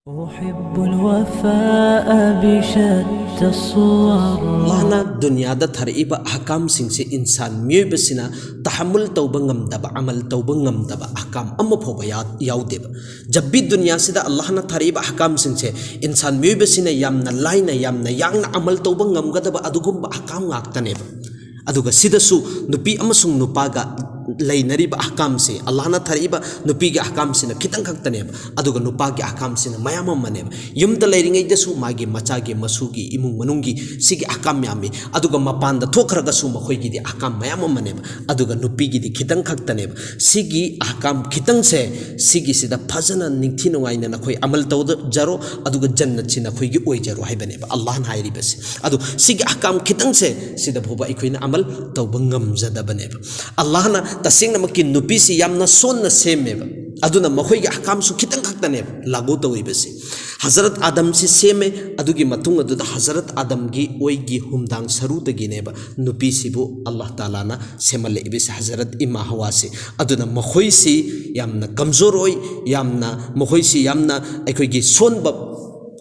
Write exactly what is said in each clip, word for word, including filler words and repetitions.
أحب الوفاء بشتى الصور. ꯑꯜꯂꯥꯍꯅ ꯗꯨꯅꯤꯌꯥꯗ ꯊꯥꯔꯛꯏꯕ ꯑꯍꯀꯥꯝꯁꯤꯡꯁꯦ ꯏꯟꯁꯥꯟ ꯃꯤꯑꯣꯏꯕꯁꯤꯅ ꯇꯍꯃꯨꯜ ꯇꯧꯕ ꯉꯝꯗꯕ, ꯑꯃꯜ ꯇꯧꯕ ꯉꯝꯗꯕ ꯑꯍꯀꯥꯝ ꯑꯃ ꯐꯥꯎꯕ ꯌꯥ-, ꯌꯥꯎꯗꯦꯕ꯫ ꯖꯕꯤ ꯗꯨꯅꯤꯌꯥꯁꯤꯗ ꯑꯜꯂꯥꯍꯅ ꯊꯥꯔꯛꯏꯕ ꯑꯍꯀꯥꯝꯁꯤꯡꯁꯦ ꯏꯟꯁꯥꯟ ꯃꯤꯑꯣꯏꯕꯁꯤꯅ ꯌꯥꯝꯅ ꯂꯥꯏꯅ, ꯌꯥꯝꯅ ꯌꯥꯡꯅ ꯑꯃꯜ ꯇꯧꯕ ꯉꯝꯒꯗꯕ ꯑꯗꯨꯒꯨꯝꯕ ꯑꯍꯀꯥꯝ ꯉꯥꯛꯇꯅꯦꯕ꯫ ꯑꯗꯨꯒ ꯁꯤꯗꯁꯨ ꯅꯨꯄꯤ ꯑꯃꯁꯨꯡ ꯅꯨꯄꯥꯒ ꯂꯩꯅꯔꯤꯕ ꯑꯍꯀꯥꯝꯁꯦ, ꯑꯜꯂꯥꯍꯅ ꯊꯥꯔꯛꯏꯕ ꯅꯨꯄꯤꯒꯤ ꯑꯍꯀꯥꯝꯁꯤꯅ ꯈꯤꯇꯪ ꯈꯛꯇꯅꯦꯕ, ꯑꯗꯨꯒ ꯅꯨꯄꯥꯒꯤ ꯑꯍꯀꯥꯝꯁꯤꯅ ꯃꯌꯥꯝ ꯑꯃꯅꯦꯕ꯫ ꯌꯨꯝꯗ ꯂꯩꯔꯤꯉꯩꯗꯁꯨ ꯃꯥꯒꯤ ꯃꯆꯥꯒꯤ, ꯃꯁꯨꯒꯤ, ꯏꯃꯨꯡ ꯃꯅꯨꯡꯒꯤ ꯁꯤꯒꯤ ꯑꯍꯀꯥꯝ ꯌꯥꯝꯃꯤ, ꯑꯗꯨꯒ ꯃꯄꯥꯟꯗ ꯊꯣꯛꯈ꯭ꯔꯒꯁꯨ ꯃꯈꯣꯏꯒꯤꯗꯤ ꯑꯍꯀꯥꯝ ꯃꯌꯥꯝ ꯑꯃꯅꯦꯕ, ꯑꯗꯨꯒ ꯅꯨꯄꯤꯒꯤꯗꯤ ꯈꯤꯇꯪ ꯈꯛꯇꯅꯦꯕ꯫ ꯁꯤꯒꯤ ꯑꯍꯀꯥꯝ ꯈꯤꯇꯪꯁꯦ, ꯁꯤꯒꯤꯁꯤꯗ ꯐꯖꯅ ꯅꯤꯡꯊꯤ ꯅꯨꯡꯉꯥꯏꯅ ꯅꯈꯣꯏ ꯑꯃꯜ ꯇꯧꯖꯔꯣ, ꯑꯗꯨꯒ ꯖꯟꯅꯠꯁꯤ ꯅꯈꯣꯏꯒꯤ ꯑꯣꯏꯖꯔꯣ ꯍꯥꯏꯕꯅꯦꯕ ꯑꯜꯂꯥꯍꯅ ꯍꯥꯏꯔꯤꯕꯁꯦ꯫ ꯑꯗꯨ ꯁꯤꯒꯤ ꯑꯍꯀꯥꯝ ꯈꯤꯇꯪꯁꯦ, ꯁꯤꯗ ꯐꯥꯎꯕ ꯑꯩꯈꯣꯏꯅ ꯑꯃꯜ ꯇꯧꯕ ꯉꯝꯖꯗꯕꯅꯦꯕ꯫ ꯑꯜꯂꯥꯍꯅ ꯇꯁꯦꯡꯅꯃꯛꯀꯤ ꯅꯨꯄꯤꯁꯤ ꯌꯥꯝꯅ ꯁꯣꯟꯅ ꯁꯦꯝꯃꯦꯕ, ꯑꯗꯨꯅ ꯃꯈꯣꯏꯒꯤ ꯑꯍꯀꯥꯝꯁꯨ ꯈꯤꯇꯪ ꯈꯛꯇꯅꯦꯕ ꯂꯥꯒꯨ ꯇꯧꯔꯤꯕꯁꯤ꯫ ꯍꯖꯔꯠ ꯑꯥꯗꯝꯁꯤ ꯁꯦꯝꯃꯦ, ꯑꯗꯨꯒꯤ ꯃꯇꯨꯡ ꯑꯗꯨꯗ ꯍꯖꯔꯠ ꯑꯥꯗꯝꯒꯤ ꯑꯣꯏꯒꯤ ꯍꯨꯝꯗꯥꯡ ꯁꯔꯨꯗꯒꯤꯅꯦꯕ ꯅꯨꯄꯤꯁꯤꯕꯨ ꯑꯜꯂꯥꯍ ꯇꯥꯂꯥꯅ ꯁꯦꯝꯍꯜꯂꯛꯏꯕꯁꯤ, ꯍꯖꯔꯠ ꯏꯃꯥ ꯍꯋꯥꯁꯤ꯫ ꯑꯗꯨꯅ ꯃꯈꯣꯏꯁꯤ ꯌꯥꯝꯅ ꯀꯝꯖꯣꯔ ꯑꯣꯏ, ꯌꯥꯝꯅ, ꯃꯈꯣꯏꯁꯤ ꯌꯥꯝꯅ ꯑꯩꯈꯣꯏꯒꯤ ꯁꯣꯟꯕ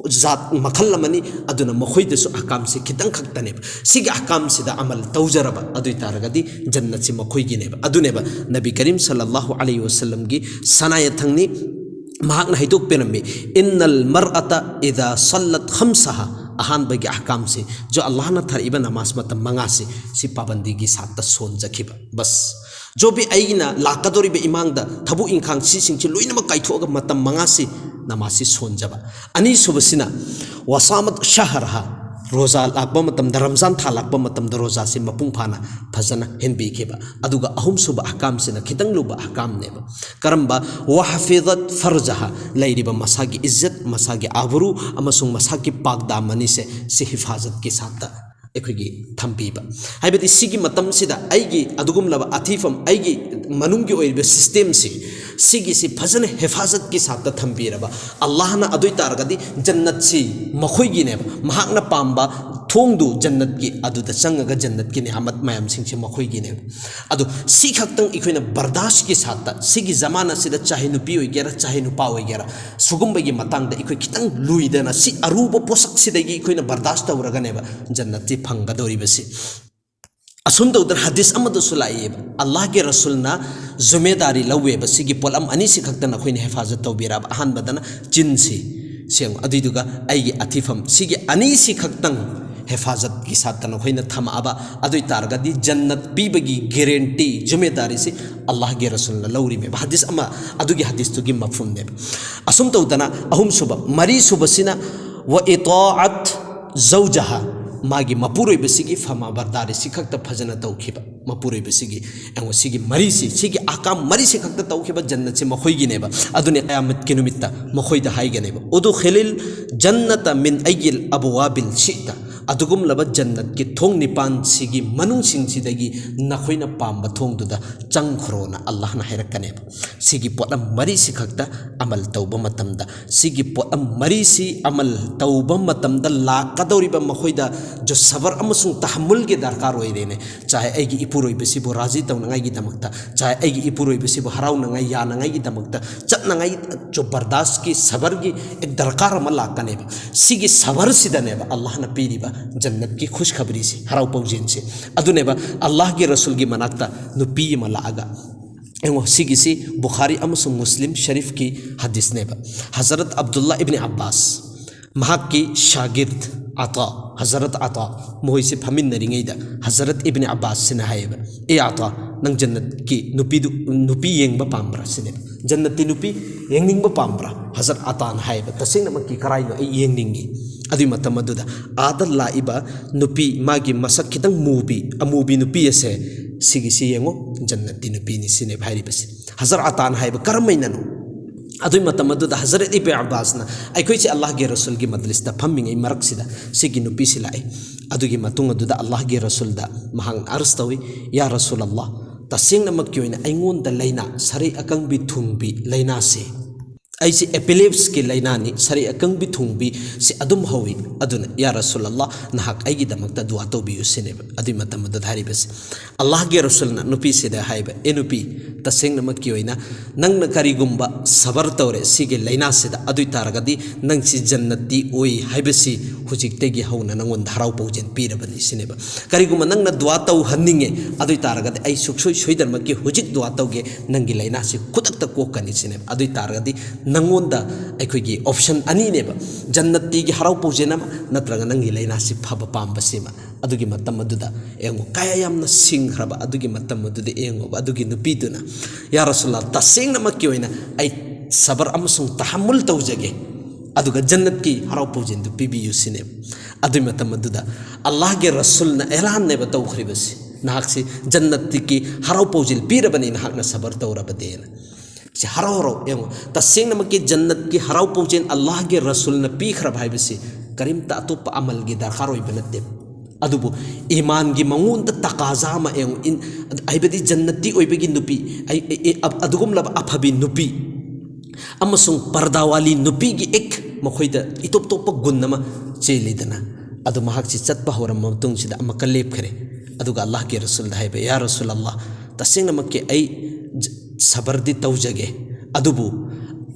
ꯖꯥꯠ ꯃꯈꯜ ꯑꯃꯅꯤ꯫ ꯑꯗꯨꯅ ꯃꯈꯣꯏꯗꯁꯨ ꯑꯍꯀꯥꯝꯁꯤ ꯈꯤꯇꯪ ꯈꯛꯇꯅꯦꯕ꯫ ꯁꯤꯒꯤ ꯑꯍꯀꯥꯝꯁꯤꯗ ꯑꯃꯜ ꯇꯧꯖꯔꯕ ꯑꯗꯨ ꯑꯣꯏ ꯇꯥꯔꯒꯗꯤ ꯖꯟꯅꯠꯁꯤ ꯃꯈꯣꯏꯒꯤꯅꯦꯕ꯫ ꯑꯗꯨꯅꯦꯕ ꯅꯕꯤ ꯀꯔꯤꯝ ꯁꯜꯂꯜꯂꯥꯍꯨ ꯑꯂꯩꯍꯤ ꯋꯁꯜꯂꯝꯒꯤ ꯁꯅꯥ ꯌꯥꯊꯪꯅꯤ꯫ ꯃꯍꯥꯛꯅ ꯍꯥꯏꯗꯣꯛꯄꯤꯔꯝꯃꯤ, "ꯏꯟꯅꯜ ꯃꯔꯑꯇ ꯏꯗꯥ ꯁꯜꯂꯠ ꯈꯝꯁꯍꯥ", ꯑꯍꯥꯟꯕꯒꯤ ꯑꯍꯀꯥꯝꯁꯤ, ꯖꯣ ꯑꯜꯂꯥꯍꯅ ꯊꯥꯔꯛꯏꯕ ꯅꯃꯥꯖ ꯃꯇꯝ ꯃꯉꯥꯁꯤ, ꯁꯤ ꯄꯥꯕꯟꯗꯤꯒꯤ ꯁꯥꯠꯇ ꯁꯣꯟꯖꯈꯤꯕ꯫ ꯕꯁ꯫ ꯖꯣ ꯕꯤ ꯑꯩꯅ ꯂꯥꯛꯀꯗꯧꯔꯤꯕ ꯏꯃꯥꯡꯗ ꯊꯕꯛ ꯏꯪꯈꯥꯡ ꯁꯤꯁꯤꯡꯁꯤ ꯂꯣꯏꯅꯃꯛ ꯀꯥꯏꯊꯣꯛꯑꯒ ꯃꯇꯝ ꯃꯉꯥꯁꯤ ꯅꯃꯥꯖꯁꯤ ꯁꯣꯟꯖꯕ꯫ ꯑꯅꯤꯁꯨꯕꯁꯤꯅ, "ꯋꯁꯥꯃꯠ ꯁꯍꯔꯍꯥ", ꯔꯣꯖꯥ ꯂꯥꯛꯄ ꯃꯇꯝꯗ, ꯔꯝꯖꯥꯟ ꯊꯥ ꯂꯥꯛꯄ ꯃꯇꯝꯗ ꯔꯣꯖꯥꯁꯤ ꯃꯄꯨꯡ ꯐꯥꯅ ꯐꯖꯅ ꯍꯦꯟꯕꯤꯈꯤꯕ꯫ ꯑꯗꯨꯒ ꯑꯍꯨꯝꯁꯨꯕ ꯑꯍꯀꯥꯝꯁꯤꯅ ꯈꯤꯇꯪ ꯂꯨꯕ ꯑꯍꯀꯥꯝꯅꯦꯕ꯫ ꯀꯔꯝꯕ? "ꯋꯍꯐꯤꯖꯠ ꯐꯔꯖꯍꯥ", ꯂꯩꯔꯤꯕ ꯃꯁꯥꯒꯤ ꯏꯖꯠ, ꯃꯁꯥꯒꯤ ꯑꯥꯕꯔꯨ ꯑꯃꯁꯨꯡ ꯃꯁꯥꯒꯤ ꯄꯥꯛꯗꯥꯃꯅꯤꯁꯦ, ꯁꯤ ꯍꯤꯐꯥꯖꯠꯀꯤ ꯁꯥꯠꯇ ꯑꯩꯈꯣꯏꯒꯤ ꯊꯝꯕꯤꯕ꯫ ꯍꯥꯏꯕꯗꯤ ꯁꯤꯒꯤ ꯃꯇꯝꯁꯤꯗ ꯑꯩꯒꯤ ꯑꯗꯨꯒꯨꯝꯂꯕ ꯑꯊꯤꯐꯝ, ꯑꯩꯒꯤ ꯃꯅꯨꯡꯒꯤ ꯑꯣꯏꯔꯤꯕ ꯁꯤꯁꯇꯦꯝꯁꯤ, ꯁꯤꯒꯤꯁꯤ ꯐꯖꯅ ꯍꯤꯐꯥꯖꯠꯀꯤ ꯁꯥꯠꯇ ꯊꯝꯕꯤꯔꯕ ꯑꯜꯂꯥꯍꯅ, ꯑꯗꯨ ꯑꯣꯏ ꯇꯥꯔꯒꯗꯤ ꯖꯟꯅꯠꯁꯤ ꯃꯈꯣꯏꯒꯤꯅꯦꯕ, ꯃꯍꯥꯛꯅ ꯄꯥꯝꯕ ꯊꯣꯡꯗꯨ ꯖꯟꯅꯠꯀꯤ, ꯑꯗꯨꯗ ꯆꯪꯉꯒ ꯖꯟꯅꯠꯀꯤ ꯅꯤꯌꯥꯃꯠ ꯃꯌꯥꯝꯁꯤꯡꯁꯦ ꯃꯈꯣꯏꯒꯤꯅꯦꯕ꯫ ꯑꯗꯣ ꯁꯤ ꯈꯛꯇꯪ ꯑꯩꯈꯣꯏꯅ ꯕꯔꯗꯥꯁꯀꯤ ꯁꯥꯠꯇ, ꯁꯤꯒꯤ ꯖꯃꯥꯅꯥꯁꯤꯗ ꯆꯥꯍꯦ ꯅꯨꯄꯤ ꯑꯣꯏꯒꯦꯔꯥ ꯆꯥꯍꯦ ꯅꯨꯄꯥ ꯑꯣꯏꯒꯦꯔꯥ, ꯁꯤꯒꯨꯝꯕꯒꯤ ꯃꯇꯥꯡꯗ ꯑꯩꯈꯣꯏ ꯈꯤꯇꯪ ꯂꯨꯏꯗꯅ ꯁꯤ ꯑꯔꯨꯕ ꯄꯣꯠꯁꯛꯁꯤꯗꯒꯤ ꯑꯩꯈꯣꯏꯅ ꯕꯔꯗꯥꯁ ꯇꯧꯔꯒꯅꯦꯕ ꯖꯟꯅꯠꯁꯤ ꯐꯪꯒꯗꯧꯔꯤꯕꯁꯤ꯫ ꯑꯁꯨꯝ ꯇꯧꯗꯅ ꯍꯗꯤꯁ ꯑꯃꯗꯁꯨ ꯂꯥꯛꯏꯕ, ꯑꯜꯂꯥꯍꯒꯤ ꯔꯁꯨꯜꯅ ꯖꯨꯃꯦꯗꯥꯔꯤ ꯂꯧꯋꯦꯕ꯫ ꯁꯤꯒꯤ ꯄꯣꯠꯂꯝ ꯑꯅꯤꯁꯤ ꯈꯛꯇ ꯅꯈꯣꯏꯅ ꯍꯦꯐꯥꯖꯠ ꯇꯧꯕꯤꯔꯕ꯫ ꯑꯍꯥꯟꯕꯗꯅ ꯆꯤꯟꯁꯤ ꯁꯦꯡꯉꯨ, ꯑꯗꯨꯏꯗꯨꯒ ꯑꯩꯒꯤ ꯑꯊꯤꯐꯝ, ꯁꯤꯒꯤ ꯑꯅꯤꯁꯤ ꯈꯛꯇꯪ ꯍꯦꯐꯥꯖꯠꯀꯤ ꯁꯥꯠꯇ ꯅꯈꯣꯏꯅ ꯊꯝꯃꯛꯑꯕ, ꯑꯗꯨ ꯑꯣꯏ ꯇꯥꯔꯒꯗꯤ ꯖꯟꯅꯠ ꯄꯤꯕꯒꯤ ꯒꯦꯔꯦꯟꯇꯤ, ꯖꯨꯃꯦꯗꯥꯔꯤꯁꯤ ꯑꯜꯂꯥꯍꯒꯤ ꯔꯁꯨꯜꯅ ꯂꯧꯔꯤꯃꯦꯕ꯫ ꯍꯗꯤꯁ ꯑꯃ, ꯑꯗꯨꯒꯤ ꯍꯗꯤꯁꯇꯨꯒꯤ ꯃꯐꯍꯨꯝꯅꯦꯕ꯫ ꯑꯁꯨꯝ ꯇꯧꯗꯅ ꯑꯍꯨꯝꯁꯨꯕ, ꯃꯔꯤꯁꯨꯕꯁꯤꯅ ꯋ ꯏꯇꯥꯑꯠ ꯖꯧꯖꯍꯥ, ꯃꯥꯒꯤ ꯃꯄꯨꯔꯣꯏꯕꯁꯤꯒꯤ ꯐꯃꯥꯕꯔꯗꯥꯔꯤ ꯁꯤ ꯈꯛꯇ ꯐꯖꯅ ꯇꯧꯈꯤꯕ꯫ ꯃꯄꯨꯔꯣꯏꯕꯁꯤꯒꯤ, ꯌꯦꯡꯉꯣ, ꯁꯤꯒꯤ ꯃꯔꯤꯁꯤ, ꯁꯤꯒꯤ ꯑꯍꯀꯥꯝ ꯃꯔꯤꯁꯤ ꯈꯛꯇ ꯇꯧꯈꯤꯕ ꯖꯟꯅꯠꯁꯤ ꯃꯈꯣꯏꯒꯤꯅꯦꯕ꯫ ꯑꯗꯨꯅꯦ ꯀꯌꯥꯃꯠꯀꯤ ꯅꯨꯃꯤꯠꯇ ꯃꯈꯣꯏꯗ ꯍꯥꯏꯒꯅꯦꯕ, "ꯎꯗꯨꯈꯤꯂꯤꯜ ꯖꯟꯅꯇ ꯃꯤꯟ ꯑꯩꯒꯤꯜ ꯑꯕꯋꯥꯕꯤꯜ ꯁꯤꯛꯇ", ꯑꯗꯨꯒꯨꯝꯂꯕ ꯖꯟꯅꯠꯀꯤ ꯊꯣꯡ ꯅꯤꯄꯥꯟꯁꯤꯒꯤ ꯃꯅꯨꯡꯁꯤꯡꯁꯤꯗꯒꯤ ꯅꯈꯣꯏꯅ ꯄꯥꯝꯕ ꯊꯣꯡꯗꯨꯗ ꯆꯪꯈ꯭ꯔꯣꯅ ꯑꯜꯂꯥꯍꯅ ꯍꯥꯏꯔꯛꯀꯅꯦꯕ꯫ ꯁꯤꯒꯤ ꯄꯣꯠꯂꯝ ꯃꯔꯤꯁꯤ ꯈꯛꯇ ꯑꯃꯜ ꯇꯧꯕ ꯃꯇꯝꯗ, ꯁꯤꯒꯤ ꯄꯣꯠꯂꯝ ꯃꯔꯤꯁꯤ ꯑꯃꯜ ꯇꯧꯕ ꯃꯇꯝꯗ ꯂꯥꯛꯀꯗꯧꯔꯤꯕ ꯃꯈꯣꯏꯗ ꯖꯣ ꯁꯕꯔ ꯑꯃꯁꯨꯡ ꯇꯍꯃꯨꯜꯒꯤ ꯗꯔꯀꯥꯔ ꯑꯣꯏꯔꯦꯅꯦ꯫ ꯆꯥꯍꯦ ꯑꯩꯒꯤ ꯏꯄꯨꯔꯣꯏꯕꯁꯤꯕꯨ ꯔꯥꯖꯤ ꯇꯧꯅꯉꯥꯏꯒꯤꯗꯃꯛꯇ, ꯆꯥꯍꯦ ꯑꯩꯒꯤ ꯏꯄꯨꯔꯣꯏꯕꯁꯤꯕꯨ ꯍꯔꯥꯎꯅꯉꯥꯏ, ꯌꯥꯅꯉꯥꯏꯒꯤꯗꯃꯛꯇ ꯆꯠꯅꯉꯥꯏ ꯖꯣ ꯕꯔꯗꯥꯁꯀꯤ ꯁꯕꯔꯒꯤ ꯑꯦꯛ ꯗꯔꯀꯥꯔ ꯑꯃ ꯂꯥꯛꯀꯅꯦꯕ꯫ ꯁꯤꯒꯤ ꯁꯕꯔꯁꯤꯗꯅꯦꯕ ꯑꯜꯂꯥꯍꯅ ꯄꯤꯔꯤꯕ ꯖꯟꯅꯠꯀꯤ ꯈꯨꯁꯈꯕꯔꯤꯁꯤ, ꯍꯔꯥꯎ ꯄꯥꯎꯖꯦꯜꯁꯤ꯫ ꯑꯗꯨꯅꯦꯕ ꯑꯜꯂꯥꯍꯒꯤ ꯔꯁꯨꯜꯒꯤ ꯃꯅꯥꯛꯇ ꯅꯨꯄꯤ ꯑꯃ ꯂꯥꯛꯑꯒ, ꯌꯦꯡꯉꯣ, ꯁꯤꯒꯤꯁꯤ ꯕꯨꯈꯥꯔꯤ ꯑꯃꯁꯨꯡ ꯃꯨꯁꯂꯤꯝ ꯁꯔꯤꯐꯀꯤ ꯍꯗꯤꯁꯅꯦꯕ꯫ ꯍꯖꯔꯠ ꯑꯕꯗꯨꯜꯂꯥ ꯏꯕꯅꯤ ꯑꯕꯥꯁ, ꯃꯍꯥꯛꯀꯤ ꯁꯥꯒꯤꯔꯗ ꯑꯇꯥ, ꯍꯖꯔꯠ ꯑꯇꯥ, ꯃꯈꯣꯏꯁꯤ ꯐꯝꯃꯤꯟꯅꯔꯤꯉꯩꯗ ꯍꯖꯔꯠ ꯏꯕꯅꯤ ꯑꯕꯥꯁꯁꯤꯅ ꯍꯥꯏꯌꯦꯕ, "ꯑꯦ ꯑꯇꯥ, ꯅꯪ ꯖꯟꯅꯠꯀꯤ ꯅꯨꯄꯤꯗꯨ, ꯅꯨꯄꯤ ꯌꯦꯡꯕ ꯄꯥꯝꯕ꯭ꯔꯥ?" ꯁꯤꯅꯦꯕ꯫ "ꯖꯟꯅꯠꯀꯤ ꯅꯨꯄꯤ ꯌꯦꯡꯅꯤꯡꯕ ꯄꯥꯝꯕ꯭ꯔꯥ?" ꯍꯖꯔꯠ ꯑꯇꯥꯅ ꯍꯥꯏꯌꯦꯕ, "ꯇꯁꯦꯡꯅꯃꯛꯀꯤ ꯀꯔꯥꯏꯅꯣ? ꯑꯩ ꯌꯦꯡꯅꯤꯡꯉꯤ꯫" ꯑꯗꯨꯒꯤ ꯃꯇꯝ ꯑꯗꯨꯗ ꯑꯥꯗ ꯂꯥꯛꯏꯕ ꯅꯨꯄꯤ, ꯃꯥꯒꯤ ꯃꯁꯛ ꯈꯤꯇꯪ ꯃꯨꯕꯤ, ꯑꯃꯨꯕꯤ ꯅꯨꯄꯤ ꯑꯁꯦ, ꯁꯤꯒꯤꯁꯤ ꯌꯦꯡꯉꯣ, ꯖꯟꯅꯠꯀꯤ ꯅꯨꯄꯤꯅꯤ ꯁꯤꯅꯦꯕ ꯍꯥꯏꯔꯤꯕꯁꯤ꯫ ꯍꯖꯔꯠ ꯑꯇꯥꯅ ꯍꯥꯏꯕ ꯀꯔꯝꯍꯥꯏꯅꯅꯣ? ꯑꯗꯨꯒꯤ ꯃꯇꯝ ꯑꯗꯨꯗ ꯍꯖꯔꯠ ꯏꯕꯅꯤ ꯑꯕꯥꯁꯅ, ꯑꯩꯈꯣꯏꯁꯦ ꯑꯜꯂꯥꯍꯒꯤ ꯔꯁꯨꯜꯒꯤ ꯃꯖꯂꯤꯁꯇ ꯐꯝꯃꯤꯉꯩ ꯃꯔꯛꯁꯤꯗ ꯁꯤꯒꯤ ꯅꯨꯄꯤꯁꯤ ꯂꯥꯛꯏ꯫ ꯑꯗꯨꯒꯤ ꯃꯇꯨꯡ ꯑꯗꯨꯗ ꯑꯜꯂꯥꯍꯒꯤ ꯔꯁꯨꯜꯗ ꯃꯍꯥꯛꯅ ꯑꯔꯖ ꯇꯧꯏ, "ꯌꯥ ꯔꯁꯨꯜ ꯑꯜꯂꯥꯍ, ꯇꯁꯦꯡꯅꯃꯛꯀꯤ ꯑꯣꯏꯅ ꯑꯩꯉꯣꯟꯗ ꯂꯥꯏꯅꯥ, ꯁꯔꯩ ꯑꯀꯪꯕꯤ ꯊꯨꯡꯕꯤ ꯂꯥꯏꯅꯥꯁꯤ ꯑꯩꯁꯤ ꯑꯦꯄꯤꯂꯦꯞꯁꯀꯤ ꯂꯥꯏꯅꯥꯅꯤ, ꯁꯔꯤ ꯑꯀꯪꯕꯤ ꯊꯨꯡꯕꯤ ꯁꯤ ꯑꯗꯨꯝ ꯍꯧꯏ, ꯑꯗꯨꯅ ꯌꯥ ꯔꯁꯨꯜ ꯑꯜꯂꯥꯍ, ꯅꯍꯥꯛ ꯑꯩꯒꯤꯗꯃꯛꯇ ꯗꯨꯋꯥ ꯇꯧꯕꯤꯌꯨ ꯁꯤꯅꯦꯕ꯫ ꯑꯗꯨꯏ ꯃꯇꯝ ꯑꯗꯨꯗ ꯍꯥꯏꯔꯤꯕꯁꯤ ꯑꯜꯂꯥꯍꯒꯤ ꯔꯁꯨꯜꯅ ꯅꯨꯄꯤꯁꯤꯗ ꯍꯥꯏꯕ, "ꯑꯦ ꯅꯨꯄꯤ, ꯇꯁꯦꯡꯅꯃꯛꯀꯤ ꯑꯣꯏꯅ ꯅꯪꯅ ꯀꯔꯤꯒꯨꯝꯕ ꯁꯕꯔ ꯇꯧꯔꯦ ꯁꯤꯒꯤ ꯂꯥꯏꯅꯥꯁꯤꯗ, ꯑꯗꯨꯏ ꯇꯥꯔꯒꯗꯤ ꯅꯪꯁꯤ ꯖꯟꯅꯠꯇꯤ ꯑꯣꯏ ꯍꯥꯏꯕꯁꯤ ꯍꯧꯖꯤꯛꯇꯒꯤ ꯍꯧꯅ ꯅꯪꯉꯣꯟꯗ ꯍꯔꯥꯎ ꯄꯥꯎꯖꯦꯜ ꯄꯤꯔꯕꯅꯤ" ꯁꯤꯅꯦꯕ꯫ "ꯀꯔꯤꯒꯨꯝꯕ ꯅꯪꯅ ꯗꯨꯋꯥ ꯇꯧꯍꯟꯅꯤꯡꯉꯦ, ꯑꯗꯨꯏ ꯇꯥꯔꯒꯗꯤ ꯑꯩ ꯁꯨꯡꯁꯣꯏ ꯁꯣꯏꯗꯅꯃꯛꯀꯤ ꯍꯧꯖꯤꯛ ꯗꯨꯋꯥ ꯇꯧꯒꯦ, ꯅꯪꯒꯤ ꯂꯥꯏꯅꯥꯁꯤ ꯈꯨꯗꯛꯇ ꯀꯣꯛꯀꯅꯤ" ꯁꯤꯅꯦꯕ꯫ ꯑꯗꯨꯏ ꯇꯥꯔꯒꯗꯤ ꯅꯪꯉꯣꯟꯗ ꯑꯩꯈꯣꯏꯒꯤ ꯑꯣꯞꯁꯟ ꯑꯅꯤꯅꯦꯕ, ꯖꯟꯅꯠꯇꯤꯒꯤ ꯍꯔꯥꯎ ꯄꯥꯎꯖꯦꯜ ꯑꯃ ꯅꯠꯇ꯭ꯔꯒ ꯅꯪꯒꯤ ꯂꯥꯏꯅꯥꯁꯤ ꯐꯕ ꯄꯥꯝꯕꯁꯤꯃ꯫ ꯑꯗꯨꯒꯤ ꯃꯇꯝ ꯑꯗꯨꯗ ꯌꯦꯡꯉꯨ, ꯀꯌꯥ ꯌꯥꯝꯅ ꯁꯤꯡꯈ꯭ꯔꯕ ꯑꯗꯨꯒꯤ ꯃꯇꯝ ꯑꯗꯨꯗ ꯌꯦꯡꯉꯨꯕ ꯑꯗꯨꯒꯤ ꯅꯨꯄꯤꯗꯨꯅ, "ꯌꯥ ꯔꯁꯨꯜꯂꯥ, ꯇꯁꯦꯡꯅꯃꯛꯀꯤ ꯑꯣꯏꯅ ꯑꯩ ꯁꯕꯔ ꯑꯃꯁꯨꯡ ꯇꯍꯝꯃꯨꯜ ꯇꯧꯖꯒꯦ, ꯑꯗꯨꯒ ꯖꯟꯅꯠꯀꯤ ꯍꯔꯥꯎ ꯄꯥꯎꯖꯦꯜꯗꯨ ꯄꯤꯕꯤꯌꯨ" ꯁꯤꯅꯦꯕ꯫ ꯑꯗꯨꯒꯤ ꯃꯇꯝ ꯑꯗꯨꯗ ꯑꯜꯂꯥꯍꯒꯤ ꯔꯁꯨꯜꯅ ꯑꯦꯂꯥꯟꯅꯦꯕ ꯇꯧꯈ꯭ꯔꯤꯕꯁꯤ, "ꯅꯍꯥꯛꯁꯤ ꯖꯟꯅꯠꯀꯤ ꯍꯔꯥꯎ ꯄꯥꯎꯖꯦꯜ ꯄꯤꯔꯕꯅꯤ, ꯅꯍꯥꯛꯅ ꯁꯕꯔ ꯇꯧꯔꯕꯗꯤꯅ"꯫ ꯁꯤ ꯍꯔꯥꯎ ꯍꯔꯥꯎ ꯌꯦꯡꯉꯨ, ꯇꯁꯦꯡꯅꯃꯛꯀꯤ ꯖꯟꯅꯠꯀꯤ ꯍꯔꯥꯎ ꯄꯥꯎꯖꯦꯜ ꯑꯜꯂꯥꯍꯒꯤ ꯔꯁꯨꯜꯅ ꯄꯤꯈ꯭ꯔꯕ ꯍꯥꯏꯕꯁꯤ ꯀꯔꯤꯝꯇ ꯑꯇꯣꯞꯄ ꯑꯃꯜꯒꯤ ꯗꯔꯀꯥꯔ ꯑꯣꯏꯕ ꯅꯠꯇꯦ꯫ ꯑꯗꯨꯕꯨ ꯏꯃꯥꯟꯒꯤ ꯃꯉꯣꯟꯗ ꯇꯀꯥꯖꯥ ꯑꯃ ꯌꯦꯡꯉꯨ, ꯏꯟ-, ꯍꯥꯏꯕꯗꯤ ꯖꯟꯅꯠꯇꯤ ꯑꯣꯏꯕꯒꯤ ꯅꯨꯄꯤ, ꯑꯩ, ꯑꯩ, ꯑꯩ, ꯑ-, ꯑꯗꯨꯒꯨꯝꯂꯕ ꯑꯐꯕꯤ ꯅꯨꯄꯤ ꯑꯃꯁꯨꯡ ꯄꯔꯗꯥꯋꯥꯂꯤ ꯅꯨꯄꯤꯒꯤ ꯑꯦꯛ ꯃꯈꯣꯏꯗ ꯏꯇꯣꯞ ꯇꯣꯞꯄ ꯒꯨꯟ ꯑꯃ ꯆꯦꯜꯂꯤꯗꯅ꯫ ꯑꯗꯨ ꯃꯍꯥꯛꯁꯤ ꯆꯠꯄ ꯍꯧꯔꯝꯕ ꯃꯇꯨꯡꯁꯤꯗ ꯑꯃꯨꯛꯀ ꯂꯦꯞꯈ꯭ꯔꯦ꯫ ꯑꯗꯨꯒ ꯑꯜꯂꯥꯍꯒꯤ ꯔꯁꯨꯜꯗ ꯍꯥꯏꯕ, "ꯌꯥ ꯔꯁꯨꯜ ꯑꯜꯂꯥꯍ, ꯇꯁꯦꯡꯅꯃꯛꯀꯤ ꯑꯩ ꯖ-, ꯁꯕꯔꯗꯤ ꯇꯧꯖꯒꯦ, ꯑꯗꯨꯕꯨ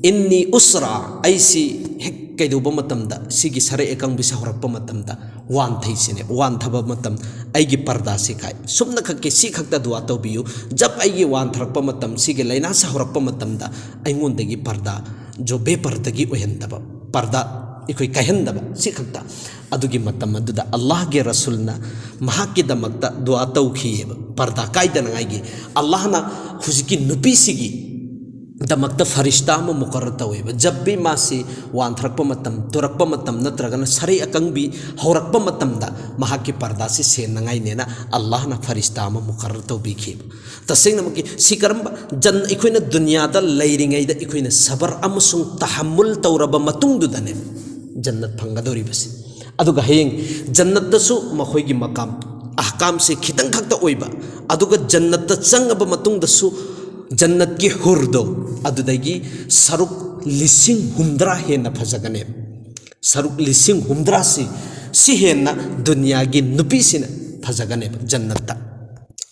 ꯏꯟꯅꯤ ꯎꯁꯔꯥ, ꯑꯩꯁꯤ ꯍꯦꯛ ꯀꯩꯗꯧꯕ ꯃꯇꯝꯗ, ꯁꯤꯒꯤ ꯁꯔꯦ ꯑꯀꯪꯕꯤꯁꯤ ꯍꯧꯔꯛꯄ ꯃꯇꯝꯗ ꯋꯥꯟꯊꯩꯁꯤꯅꯦ, ꯋꯥꯟꯊꯕ ꯃꯇꯝ ꯑꯩꯒꯤ ꯄꯔꯗꯥꯁꯤ ꯀꯥꯏ, ꯁꯨꯝꯅ ꯈꯛꯀꯤ ꯁꯤ ꯈꯛꯇ ꯗꯨꯋꯥ ꯇꯧꯕꯤꯌꯨ, ꯖꯕ ꯑꯩꯒꯤ ꯋꯥꯟꯊꯔꯛꯄ ꯃꯇꯝ, ꯁꯤꯒꯤ ꯂꯥꯏꯅꯥꯁꯤ ꯍꯧꯔꯛꯄ ꯃꯇꯝꯗ ꯑꯩꯉꯣꯟꯗꯒꯤ ꯄꯔꯗꯥ, ꯖꯣ ꯕꯦꯄꯔꯗꯒꯤ ꯑꯣꯏꯍꯟꯗꯕ, ꯄꯔꯗꯥ ꯑꯩꯈꯣꯏ ꯀꯥꯏꯍꯟꯗꯕ, ꯁꯤ ꯈꯛꯇ"꯫ ꯑꯗꯨꯒꯤ ꯃꯇꯝ ꯑꯗꯨꯗ ꯑꯜꯂꯥꯍꯒꯤ ꯔꯁꯨꯜꯅ ꯃꯍꯥꯛꯀꯤꯗꯃꯛꯇ ꯗꯨꯋꯥ ꯇꯧꯈꯤꯑꯕ, ꯄꯔꯗꯥ ꯀꯥꯏꯗꯅꯉꯥꯏꯒꯤ꯫ ꯑꯜꯂꯥꯍꯅ ꯍꯧꯖꯤꯛꯀꯤ ꯅꯨꯄꯤꯁꯤꯒꯤ ꯗꯃꯛꯇ ꯐꯔꯤꯁꯇꯥ ꯑꯃ ꯃꯨꯀꯔꯔ ꯇꯧꯋꯦꯕ꯫ ꯖꯕ ꯕꯤ ꯃꯥꯁꯤ ꯋꯥꯟꯊꯔꯛꯄ ꯃꯇꯝ, ꯇꯨꯔꯛꯄ ꯃꯇꯝ ꯅꯠꯇ꯭ꯔꯒꯅ ꯁꯔꯩ ꯑꯀꯪꯕꯤ ꯍꯧꯔꯛꯄ ꯃꯇꯝꯗ ꯃꯍꯥꯛꯀꯤ ꯄꯔꯗꯥꯁꯤ ꯁꯦꯟꯅꯉꯥꯏꯅꯦꯅ ꯑꯜꯂꯥꯍꯅ ꯐꯔꯤꯁꯇꯥ ꯑꯃ ꯃꯨꯀꯔꯔ ꯇꯧꯕꯤꯈꯤꯕ꯫ ꯇꯁꯦꯡꯅꯃꯛꯀꯤ ꯁꯤ ꯀꯔꯝꯕ ꯖꯟ-, ꯑꯩꯈꯣꯏꯅ ꯗꯨꯅꯤꯌꯥꯗ ꯂꯩꯔꯤꯉꯩꯗ ꯑꯩꯈꯣꯏꯅ ꯁꯕꯔ ꯑꯃꯁꯨꯡ ꯇꯍꯝꯃꯨꯜ ꯇꯧꯔꯕ ꯃꯇꯨꯡꯗꯨꯗꯅꯦ ꯖꯟꯅꯠ ꯐꯪꯒꯗꯧꯔꯤꯕꯁꯤ꯫ ꯑꯗꯨꯒ ꯍꯌꯦꯡ ꯖꯟꯅꯠꯇꯁꯨ ꯃꯈꯣꯏꯒꯤ ꯃꯀꯥꯝ, ꯑꯍꯀꯥꯝꯁꯦ ꯈꯤꯇꯪ ꯈꯛꯇ ꯑꯣꯏꯕ, ꯑꯗꯨꯒ ꯖꯟꯅꯠꯇ ꯆꯪꯉꯕ ꯃꯇꯨꯡꯗꯁꯨ ꯖꯟꯅꯠꯀꯤ ꯍꯨꯔꯗꯣ, ꯑꯗꯨꯗꯒꯤ ꯁꯔꯨꯛ ꯂꯤꯁꯤꯡ ꯍꯨꯝꯗ꯭ꯔꯥ ꯍꯦꯟꯅ ꯐꯖꯒꯅꯦꯕ꯫ ꯁꯔꯨꯛ ꯂꯤꯁꯤꯡ ꯍꯨꯝꯗ꯭ꯔꯥꯁꯤ, ꯁꯤ ꯍꯦꯟꯅ ꯗꯨꯅꯤꯌꯥꯒꯤ ꯅꯨꯄꯤꯁꯤꯅ ꯐꯖꯒꯅꯦꯕ ꯖꯟꯅꯠꯇ꯫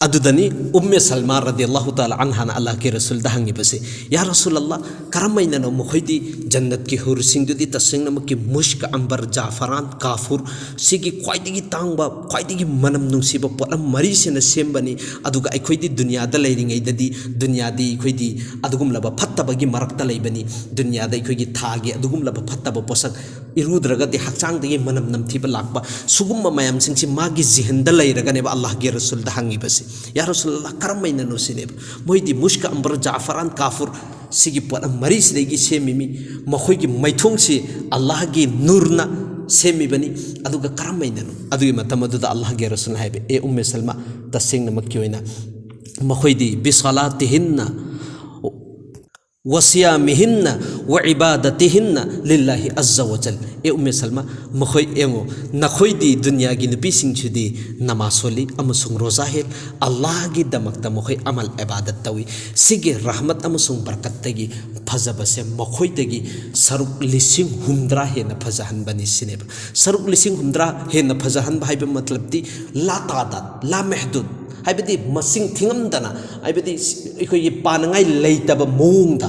ꯑꯗꯨꯗꯅꯤ ꯎꯝꯃꯦ ꯁꯜꯃꯥ ꯔꯗꯤꯌꯜꯂꯥꯍꯨ ꯇꯥꯂꯥ ꯑꯟꯍꯥꯅ ꯑꯜꯂꯥꯍꯒꯤ ꯔꯁꯨꯜꯗ ꯍꯪꯉꯤꯕꯁꯦ, "ꯌꯥ ꯔꯁꯨꯜ ꯑꯜꯂꯥꯍ, ꯀꯔꯝꯍꯥꯏꯅꯅꯣ ꯃꯈꯣꯏꯗꯤ ꯖꯟꯅꯠꯀꯤ ꯍꯨꯔꯁꯤꯡꯗꯨꯗꯤ ꯇꯁꯦꯡꯅꯃꯛꯀꯤ ꯃꯨꯁ꯭ꯛ, ꯑꯝꯕꯔ, ꯖꯥꯐꯔꯥꯟ, ꯀꯥꯐꯨꯔ, ꯁꯤꯒꯤ ꯈ꯭ꯋꯥꯏꯗꯒꯤ ꯇꯥꯡꯕ, ꯈ꯭ꯋꯥꯏꯗꯒꯤ ꯃꯅꯝ ꯅꯨꯡꯁꯤꯕ ꯄꯣꯠꯂꯝ ꯃꯔꯤꯁꯤꯅ ꯁꯦꯝꯕꯅꯤ, ꯑꯗꯨꯒ ꯑꯩꯈꯣꯏꯗꯤ ꯗꯨꯅꯤꯌꯥꯗ ꯂꯩꯔꯤꯉꯩꯗꯗꯤ ꯗꯨꯅꯤꯌꯥꯗꯤ ꯑꯩꯈꯣꯏꯗꯤ ꯑꯗꯨꯒꯨꯝꯂꯕ ꯐꯠꯇꯕꯒꯤ ꯃꯔꯛꯇ ꯂꯩꯕꯅꯤ, ꯗꯨꯅꯤꯌꯥꯗ ꯑꯩꯈꯣꯏꯒꯤ ꯊꯥꯒꯤ ꯑꯗꯨꯒꯨꯝꯂꯕ ꯐꯠꯇꯕ ꯄꯣꯠꯁꯛ ꯏꯔꯨꯗ꯭ꯔꯒꯗꯤ ꯍꯛꯆꯥꯡꯗꯒꯤ ꯃꯅꯝ ꯅꯝꯊꯤꯕ ꯂꯥꯛꯄ, ꯁꯤꯒꯨꯝꯕ ꯃꯌꯥꯝꯁꯤꯡꯁꯤ ꯃꯥꯒꯤ ꯖꯤꯍꯟꯗ ꯂꯩꯔꯒꯅꯦꯕ ꯑꯜꯂꯥꯍꯒꯤ ꯔꯁꯨꯜꯗ ꯍꯪꯉꯤꯕꯁꯤ, 'ꯌꯥ ꯔꯁꯨꯜ ꯑꯜꯂꯥꯍ, ꯀꯔꯝꯍꯥꯏꯅꯅꯣ?' ꯁꯤꯅꯦꯕ꯫ ꯃꯣꯏꯗꯤ ꯃꯨꯁ꯭ꯛ, ꯑꯝꯕꯔ, ꯖꯥꯐꯔꯥꯟ, ꯀꯥꯐꯨꯔ, ꯁꯤꯒꯤ ꯄꯣꯠꯂꯝ ꯃꯔꯤꯁꯤꯗꯒꯤ ꯁꯦꯝꯃꯤꯃꯤ, ꯃꯈꯣꯏꯒꯤ ꯃꯩꯊꯣꯡꯁꯤ ꯑꯜꯂꯥꯍꯒꯤ ꯅꯨꯔꯅ ꯁꯦꯝꯃꯤꯕꯅꯤ꯫ ꯑꯗꯨꯒ ꯀꯔꯝꯍꯥꯏꯅꯅꯣ? ꯑꯗꯨꯒꯤ ꯃꯇꯝ ꯑꯗꯨꯗ ꯑꯜꯂꯥꯍꯒꯤ ꯔꯁꯨꯜꯅ ꯍꯥꯏꯕ, "ꯑꯦ ꯎꯝꯃꯦ ꯁꯜꯃꯥ, ꯇꯁꯦꯡꯅꯃꯛꯀꯤ ꯑꯣꯏꯅ ꯃꯈꯣꯏꯗꯤ ꯕꯤꯁꯥꯂꯥꯇꯤꯍꯤꯟꯅ ꯋꯁꯤꯌꯥꯃꯤꯍꯤꯟꯅ ꯋ ꯏꯕꯥꯗꯇꯤꯍꯤꯟꯅ ꯂꯤꯜꯂꯥꯍꯤ ꯑꯖꯖ ꯋꯖꯜ꯫ ꯑꯦ ꯎꯝꯃꯦ ꯁꯜꯃꯥ, ꯃꯈꯣꯏ ꯌꯦꯡꯉꯨ, ꯅꯈꯣꯏꯗꯤ ꯗꯨꯅꯤꯌꯥꯒꯤ ꯅꯨꯄꯤꯁꯤꯡꯁꯤꯗꯤ ꯅꯃꯥꯖ ꯁꯣꯜꯂꯤ ꯑꯃꯁꯨꯡ ꯔꯣꯖꯥ ꯍꯦꯜ, ꯑꯜꯂꯥꯍꯒꯤꯗꯃꯛꯇ ꯃꯈꯣꯏ ꯑꯃꯜ ꯏꯕꯥꯗꯠ ꯇꯧꯏ꯫ ꯁꯤꯒꯤ ꯔꯍꯃꯠ ꯑꯃꯁꯨꯡ ꯕꯔꯀꯠꯇꯒꯤ ꯐꯖꯕꯁꯦ ꯃꯈꯣꯏꯗꯒꯤ ꯁꯔꯨꯛ ꯂꯤꯁꯤꯡ ꯍꯨꯝꯗ꯭ꯔꯥ ꯍꯦꯟꯅ ꯐꯖꯍꯟꯕꯅꯤ" ꯁꯤꯅꯦꯕ꯫ ꯁꯔꯨꯛ ꯂꯤꯁꯤꯡ ꯍꯨꯝꯗ꯭ꯔꯥ ꯍꯦꯟꯅ ꯐꯖꯍꯟꯕ ꯍꯥꯏꯕ ꯃꯇꯂꯕꯗꯤ ꯂꯥ ꯇꯥꯗꯥꯗ, ꯂꯥ ꯃꯦꯍꯗꯨꯗ, ꯍꯥꯏꯕꯗꯤ ꯃꯁꯤꯡ ꯊꯤꯉꯝꯗꯅ, ꯍꯥꯏꯕꯗꯤ ꯑꯩꯈꯣꯏꯒꯤ ꯄꯥꯅꯉꯥꯏ ꯂꯩꯇꯕ ꯃꯑꯣꯡꯗ꯫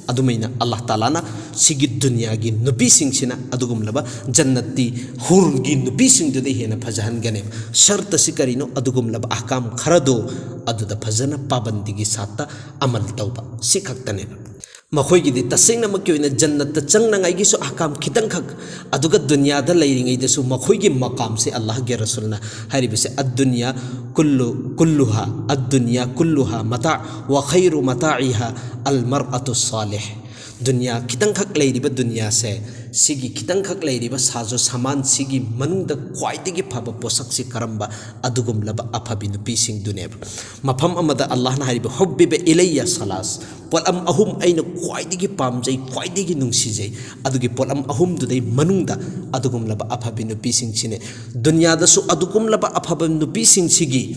ꯑꯗꯨꯃꯥꯏꯅ ꯑꯜꯂꯥꯍ ꯇꯥꯂꯥꯅ ꯁꯤꯒꯤ ꯗꯨꯅꯤꯌꯥꯒꯤ ꯅꯨꯄꯤꯁꯤꯡꯁꯤꯅ ꯑꯗꯨꯒꯨꯝꯂꯕ ꯖꯟꯅꯠꯇꯤ ꯍꯨꯔꯒꯤ ꯅꯨꯄꯤꯁꯤꯡꯗꯨꯗ ꯍꯦꯟꯅ ꯐꯖꯍꯟꯒꯅꯦꯕ꯫ ꯁꯔꯠ ꯑꯁꯤ ꯀꯔꯤꯅꯣ? ꯑꯗꯨꯒꯨꯝꯂꯕ ꯑꯍꯀꯥꯝ ꯈꯔꯗꯣ ꯑꯗꯨꯗ ꯐꯖꯅ ꯄꯥꯕꯟꯗꯤꯒꯤ ꯁꯥꯠꯇ ꯑꯃꯜ ꯇꯧꯕ, ꯁꯤ ꯈꯛꯇꯅꯦꯕ꯫ ꯃꯈꯣꯏꯒꯤꯗꯤ ꯇꯁꯦꯡꯅꯃꯛꯀꯤ ꯑꯣꯏꯅ ꯖꯟꯅꯠꯇ ꯆꯪꯅꯉꯥꯏꯒꯤꯁꯨ ꯑꯍꯀꯥꯝ ꯈꯤꯇꯪꯈꯛ, ꯑꯗꯨꯒ ꯗꯨꯅꯤꯌꯥꯗ ꯂꯩꯔꯤꯉꯩꯗꯁꯨ ꯃꯈꯣꯏꯒꯤ ꯃꯀꯥꯝꯁꯦ ꯑꯜꯂꯥꯍꯒꯤ ꯔꯁꯨꯜꯅ ꯍꯥꯏꯔꯤꯕꯁꯦ, "ꯑꯗꯨꯅꯤꯌꯥ ꯀꯨꯜꯂꯨ ꯀꯨꯜꯂꯨꯍꯥ, ꯑꯗꯨꯅꯤꯌꯥ ꯀꯨꯜꯂꯨꯍꯥ ꯃꯇꯥ, ꯋꯥ ꯈꯩꯔꯨ ꯃꯇꯥꯏꯍꯥ ꯑꯜ ꯃꯔ ꯑꯇꯨ ꯁꯥꯂꯤꯍ"꯫ ꯗꯨꯅꯤꯌꯥ ꯈꯤꯇꯪꯈꯛ ꯂꯩꯔꯤꯕ ꯗꯨꯅꯤꯌꯥꯁꯦ, ꯁꯤꯒꯤ ꯈꯤꯇꯪꯈꯛ ꯂꯩꯔꯤꯕ ꯁꯥꯖꯣ ꯁꯥꯃꯥꯟ, ꯁꯤꯒꯤ ꯃꯅꯨꯡꯗ ꯈ꯭ꯋꯥꯏꯗꯒꯤ ꯐꯕ ꯄꯣꯠꯁꯛꯁꯤ ꯀꯔꯝꯕ? ꯑꯗꯨꯒꯨꯝꯂꯕ ꯑꯐꯕꯤ ꯅꯨꯄꯤꯁꯤꯡꯗꯨꯅꯦꯕ꯫ ꯃꯐꯝ ꯑꯃꯗ ꯑꯜꯂꯥꯍꯅ ꯍꯥꯏꯔꯤꯕ, "ꯍꯨꯕꯤꯕ ꯏꯂꯩꯌ ꯁꯂꯥꯁ", ꯄꯣꯠꯂꯝ ꯑꯍꯨꯝ ꯑꯩꯅ ꯈ꯭ꯋꯥꯏꯗꯒꯤ ꯄꯥꯝꯖꯩ, ꯈ꯭ꯋꯥꯏꯗꯒꯤ ꯅꯨꯡꯁꯤꯖꯩ꯫ ꯑꯗꯨꯒꯤ ꯄꯣꯠꯂꯝ ꯑꯍꯨꯝꯗꯨꯗꯩ ꯃꯅꯨꯡꯗ ꯑꯗꯨꯒꯨꯝꯂꯕ ꯑꯐꯕꯤ ꯅꯨꯄꯤꯁꯤꯡꯁꯤꯅꯦ꯫ ꯗꯨꯅꯤꯌꯥꯗꯁꯨ ꯑꯗꯨꯒꯨꯝꯂꯕ ꯑꯐꯕ ꯅꯨꯄꯤꯁꯤꯡꯁꯤꯒꯤ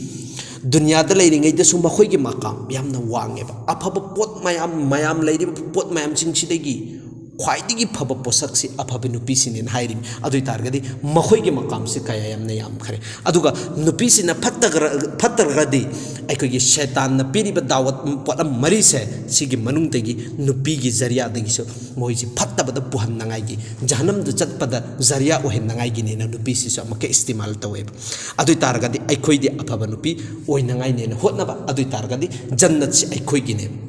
ꯗꯨꯅꯤꯌꯥꯗ ꯂꯩꯔꯤꯉꯩꯗꯁꯨ ꯃꯈꯣꯏꯒꯤ ꯃꯀꯥꯝ ꯌꯥꯝꯅ ꯋꯥꯡꯉꯦꯕ꯫ ꯑꯐꯕ ꯄꯣꯠ ꯃꯌꯥꯝ, ꯃꯌꯥꯝ ꯂꯩꯔꯤꯕ ꯄꯣꯠ ꯃꯌꯥꯝꯁꯤꯡꯁꯤꯗꯒꯤ ꯈ꯭ꯋꯥꯏꯗꯒꯤ ꯐꯕ ꯄꯣꯠꯁꯛꯁꯤ ꯑꯐꯕ ꯅꯨꯄꯤꯁꯤꯅꯦꯅ ꯍꯥꯏꯔꯤꯕꯅꯤ꯫ ꯑꯗꯨ ꯑꯣꯏ ꯇꯥꯔꯒꯗꯤ ꯃꯈꯣꯏꯒꯤ ꯃꯀꯥꯝꯁꯤ ꯀꯌꯥ ꯌꯥꯝꯅ ꯌꯥꯝꯈ꯭ꯔꯦ꯫ ꯑꯗꯨꯒ ꯅꯨꯄꯤꯁꯤꯅ ꯐꯠꯇꯒ꯭ꯔ-, ꯐꯠꯇ꯭ꯔꯒꯗꯤ ꯑꯩꯈꯣꯏꯒꯤ ꯁꯩꯇꯥꯟꯅ ꯄꯤꯔꯤꯕ ꯗꯥꯋꯠ ꯄꯣꯠꯂꯝ ꯃꯔꯤꯁꯦ, ꯁꯤꯒꯤ ꯃꯅꯨꯡꯗꯒꯤ ꯅꯨꯄꯤꯒꯤ ꯖꯔꯤꯌꯥꯗꯒꯤꯁꯨ ꯃꯣꯏꯁꯤ ꯐꯠꯇꯕꯗ ꯄꯨꯍꯟꯅꯉꯥꯏꯒꯤ, ꯖꯍꯅꯝꯗ ꯆꯠꯄꯗ ꯖꯔꯤꯌꯥ ꯑꯣꯏꯍꯟꯅꯉꯥꯏꯒꯤꯅꯦꯅ ꯅꯨꯄꯤꯁꯤꯁꯨ ꯑꯃꯨꯛꯀ ꯏꯁꯇꯤꯃꯥꯜ ꯇꯧꯋꯦꯕ꯫ ꯑꯗꯨ ꯑꯣꯏ ꯇꯥꯔꯒꯗꯤ ꯑꯩꯈꯣꯏꯗꯤ ꯑꯐꯕ ꯅꯨꯄꯤ ꯑꯣꯏꯅꯉꯥꯏꯅꯦꯅ ꯍꯣꯠꯅꯕ, ꯑꯗꯨ ꯑꯣꯏ ꯇꯥꯔꯒꯗꯤ ꯖꯟꯅꯠꯁꯤ ꯑꯩꯈꯣꯏꯒꯤꯅꯦꯕ꯫